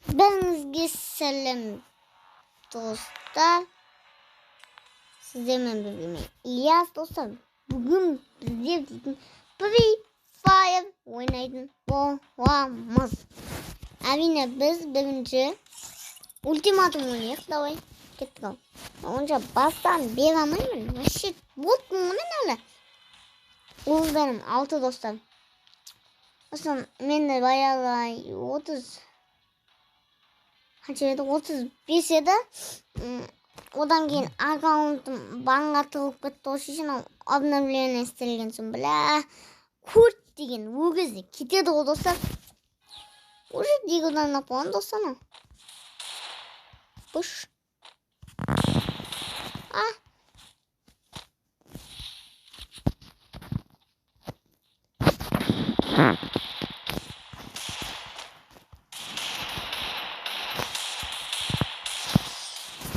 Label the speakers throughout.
Speaker 1: Бәріңізге сәлем, достар. Сіздермен бірге мен Ильяс, достар. Бүгін біздер дейтін Free Fire ойнайтын боламыз. Әрине, біз бірінші ультиматум ойнайық, давай. Кеттік ал. Онша бастан бере алмаймын. Вообще ботпын ғой мен әлі. Уыздарым 6, достар. Сосын мен де баяғы 30 қанша еді? 35 еді. Одан кейін аккаунтым банға тығылып кетті. Осы үшін обновление істелген соң, бля, көрт деген өгіз кетеді ғой, достар. Уже дегеннен алып қойған, достар. Бұш. А.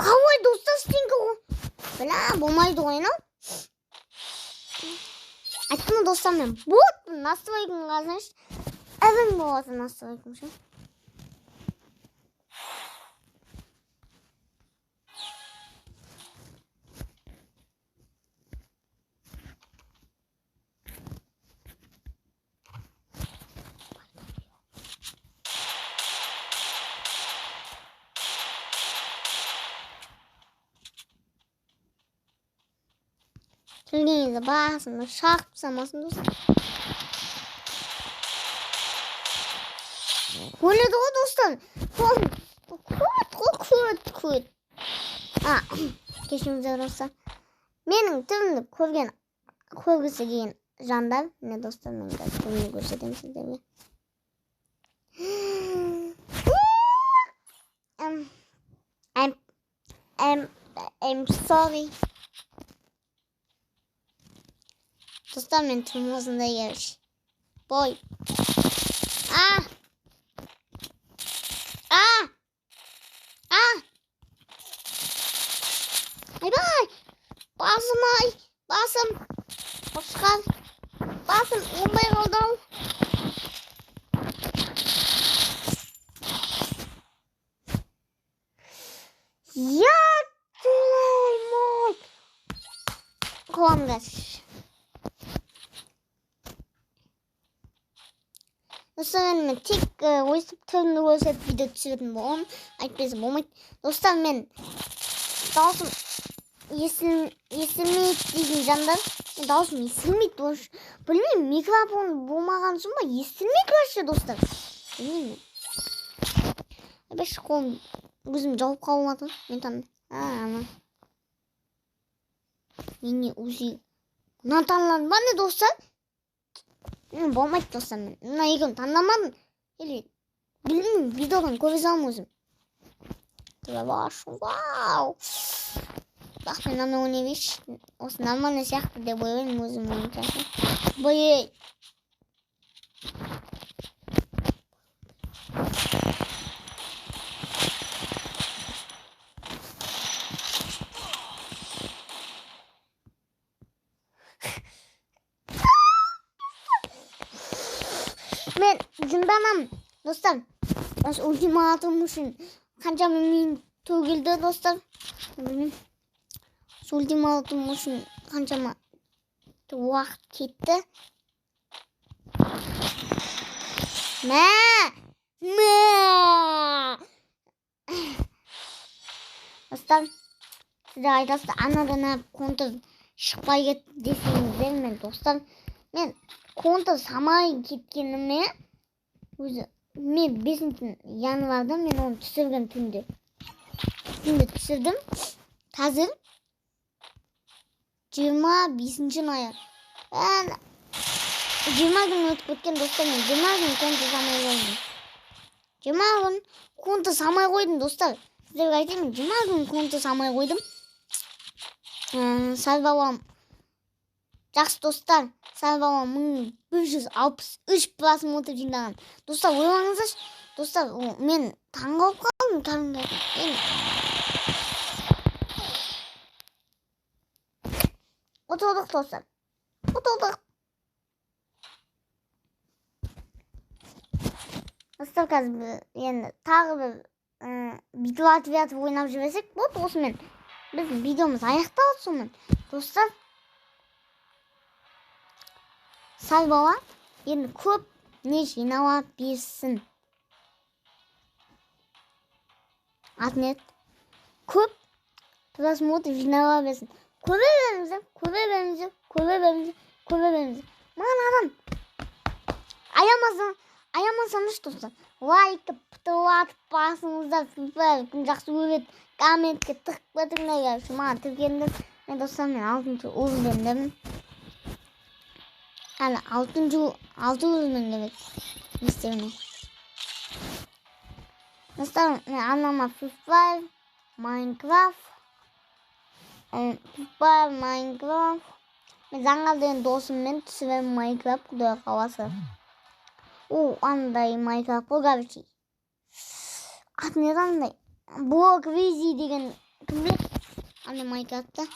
Speaker 1: Қалай, достар, стенка ғой. Бля, болмайды ғой, анау. Айттым ғой, достар, мен ботпын, настройкам қазір. Ірің болады настройкам ше. Келген кезде басымды шағып тастамасын, достар. Өледі ғой, достар. Көреді ғой, көреді, көреді. А, кешіріңіздер, достар. Менің түрімді көрген, көргісі келген жандар, міне, достар, мен қазір түрімді көрсетемін сіздерге. I'm sorry. Достар, мен түрім осындай келші. Бой. А! А! А! Айбай! Басым ай! Басым! Қошқар! Басым оңбай қалды ау. Я твою мать! Қолым қазір. Достар, мен тек өстіп түрімді көрсетіп видео түсіретін боламын. Әйтпесе болмайды. Достар, мен дауысым естілмейді деген жандар, мен дауысым естілмейді. Білмеймін, микрофон болмаған соң ба естілмейді вообще, достар. Білмеймін. Әбеш, қолым өзім жауып қалып жатыр. Мен таным. А, ана. Мен не узи. Мынаны таныладым ба не, достар? Болмайды, достар, мен мына екеуін таңдамадым. Или білмеймін, видеодан көре саламын өзім. Вау! Бірақ мен мынаны ойнай берейінші. Осы нормальный сияқты деп ойлаймын өзім ойымша. Блин. Мен жынданамын, достар. Осы ультиматум үшін қаншама минут төгілді, достар. Білмеймін. Осы ультиматум үшін қаншама уақыт кетті. Мә! Мә! Достар, сіздер айтасыздар, анадан ап контур шықпай кетті десеңіздер, мен, достар, мен контур самай кеткеніме өзі мен 5 январда мен оны түсіргем түнде. Түнде түсірдім. Қазір 25 ноябрь. 20 күн өтіп кеткен, достар, мен 20 күн контур самай қойдым. 20 күн контур самай қойдым, достар. Сіздерге айтайын, 20 күн контур самай қойдым. Сарбалам. Жақсы, достар, сарбалам 1163 просмотр жинаған. Достар, ойлаңыздаршы, достар, мен таңғалып қалдым, кәдімгі. Ұтылдық, достар. Ұтылдық. Достар, қазір енді тағы бір бүйтіп атып жатып ойнап жіберсек болды, осымен біздің видеомыз аяқталады сонымен. Достар, сал бала енді көп не жинап берсін. Аты көп просмотр жинап берсін. Көре беріңіздер, көре беріңіздер, көре беріңіздер, көре беріңіздер. Маған адам аямасаңызшы, достар. Лайкты пытылатып басыңыздар, кім жақсы көреді, комментке тығып кетіңдер, маған тіркеліңдер. Мен, достар, мен 6-шы уровеньдемін. Әлі 6 уровень керек. Не істеймін? Достар, мен арнама Free Fire, Minecraft, Free Fire, Minecraft. Мен заңғар деген досыммен түсіремін Minecraft, құдай қаласа. О, андай Minecraft бұл, короче. Аты не андай? Блок Визи деген кім біледі? Андай Minecraftта.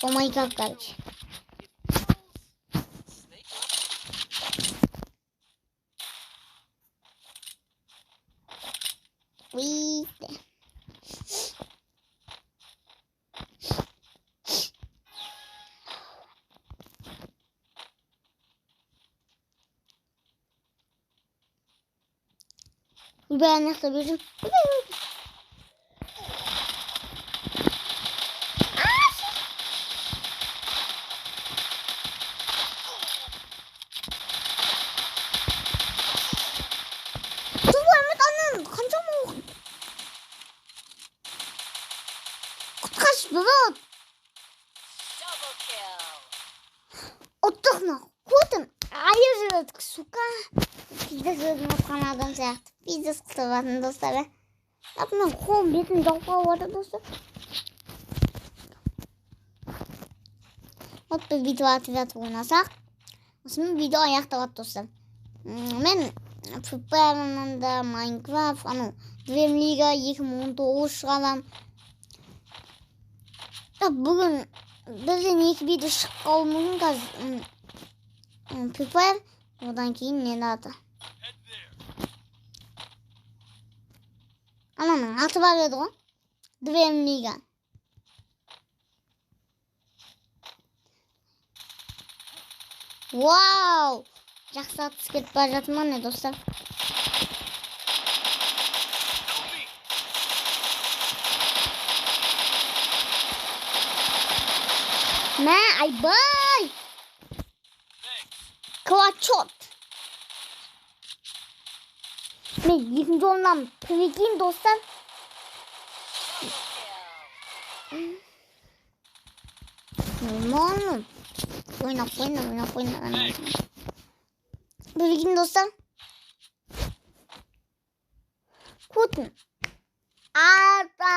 Speaker 1: Ол Minecraft, короче. Уйте. Ойбай, ана жақта бежим. Ойбай, ойбай. Құтқаршы, ұттық мына. Көтін айыр жібердік, сука. Пиздец, өзім ұтқан адам сияқты. Пиздец құтыратын, достар. Так, мен қолым бетім жауып қалып жатыр, достар. Вот біз бүйтіп атып жатып ойнасақ, осымен видео аяқталады, достар. Мен Free Fire, Minecraft, анау Dream League 2019 шығарамын. Бүгін бізден 2 видео шығып қалуы мүмкін қазір. Free Fire, одан кейін не аты? Ананың аты бар еді ғой. Dream League. Вау! Жақсы атыс кетіп бара жатырмын, не, достар. Мә, айбай! Клачот! Мен екінші орыннан прикинь, достар. Нормально. Ойнап қойыңдар, ойнап қойыңдар. Прикинь, достар. Көтін. Ата.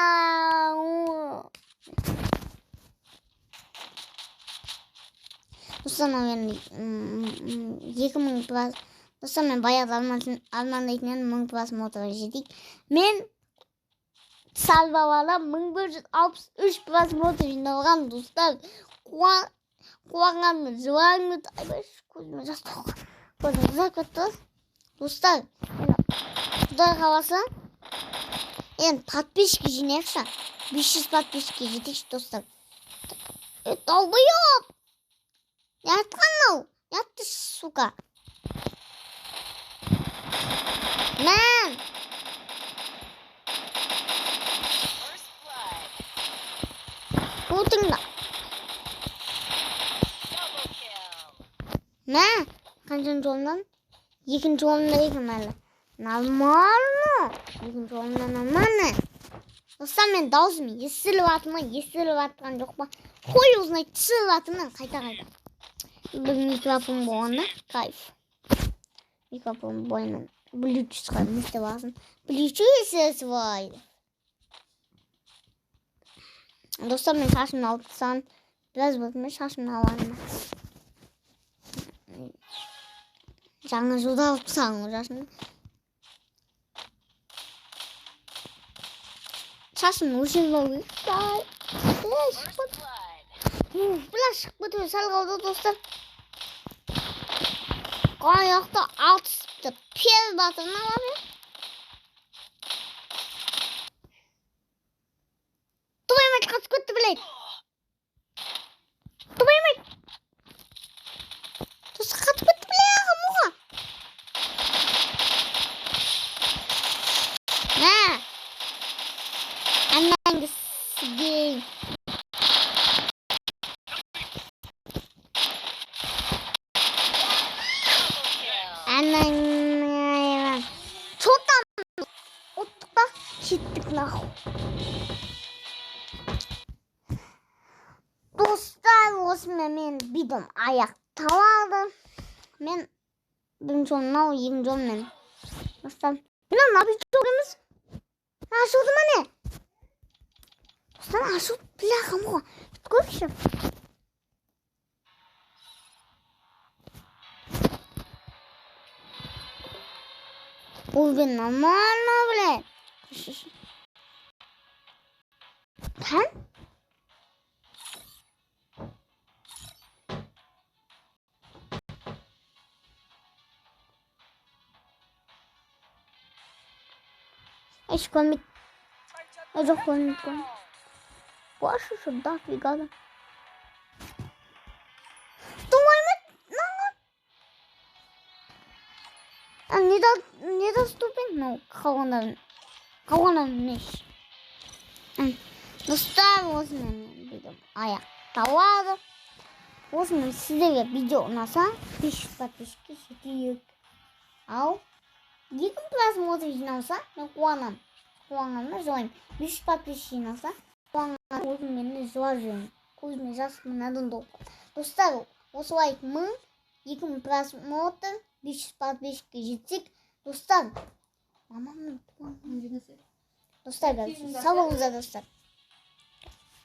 Speaker 1: Достар, мен 2000 плас. Достар, мен баяғыда армандайтын едім, 1000 просмотр жетейік. Мен сальвалала 1163 просмотр жиналған, достар. Қуанғанмын, жылағым келді. Айбай, көзіме жас толған. Көзім қызарып кетті. Достар, Құдай қаласа, енді подписчик жинайықшы. 500 подписчикке жетейікші, достар. Долбоёб! Не атқан мынау? Не атты, сука? Мен! Көтіңді. Мә, қаншаншы орыннан? Екінші орында екен әлі. Нормально. Екінші орында нормально. Достар, мен даусым естіліп жатыр ма, естіліп жатқан жоқ па? Хуй его знает, түсіріп жатырмын қайта-қайта. Бір микрофон болғанда кайф. Микрофон бойынан Bluetooth-қа не істеп аласың? Bluetooth свай. Достар, мен шашымды алып тастаған. Біраз болды, мен шашымды алғаныма. Жаңа жылда алып тастаған ғой шашымды. Шашымды өшіріп алу керек. Бұлар шығып кетуге сәл қалды, достар. Қаяқта атысыпты. Пер батырына бар. Анаңды сігейін. Анаң. Чё там? Ұттық па? Кеттік нахуй. Достар, осымен мен видеом аяқталады. Мен бірінші орын мынау, екінші орын мен. Достар, мына новичок емес. Ашылды ма не? Достар, ашылды, бляха муха. Көрші. Ой, нормально, блядь. Қан? Еш көрмейді. Жоқ, көрмейді, көрмейді. Башы дофига да. А, недоступен? Ну, қалғандарын неш. Достар, осымен мен видеом аяқталады. Осымен сіздерге видео ұнаса, 500 подписчикке жетейік. Ал, 2000 просмотр жиналса, мен қуанамын. Қуанғанымда жылаймын. 500 подписчик жиналса, қуанғанымда өзім мені жылап жүремін. Көзіме жас мынадан толып. Достар, осылай 1000, 2000 просмотр, 500 подписчикке жетсек, достар, мамамның туған күні. Достар, сау болыңыздар, достар.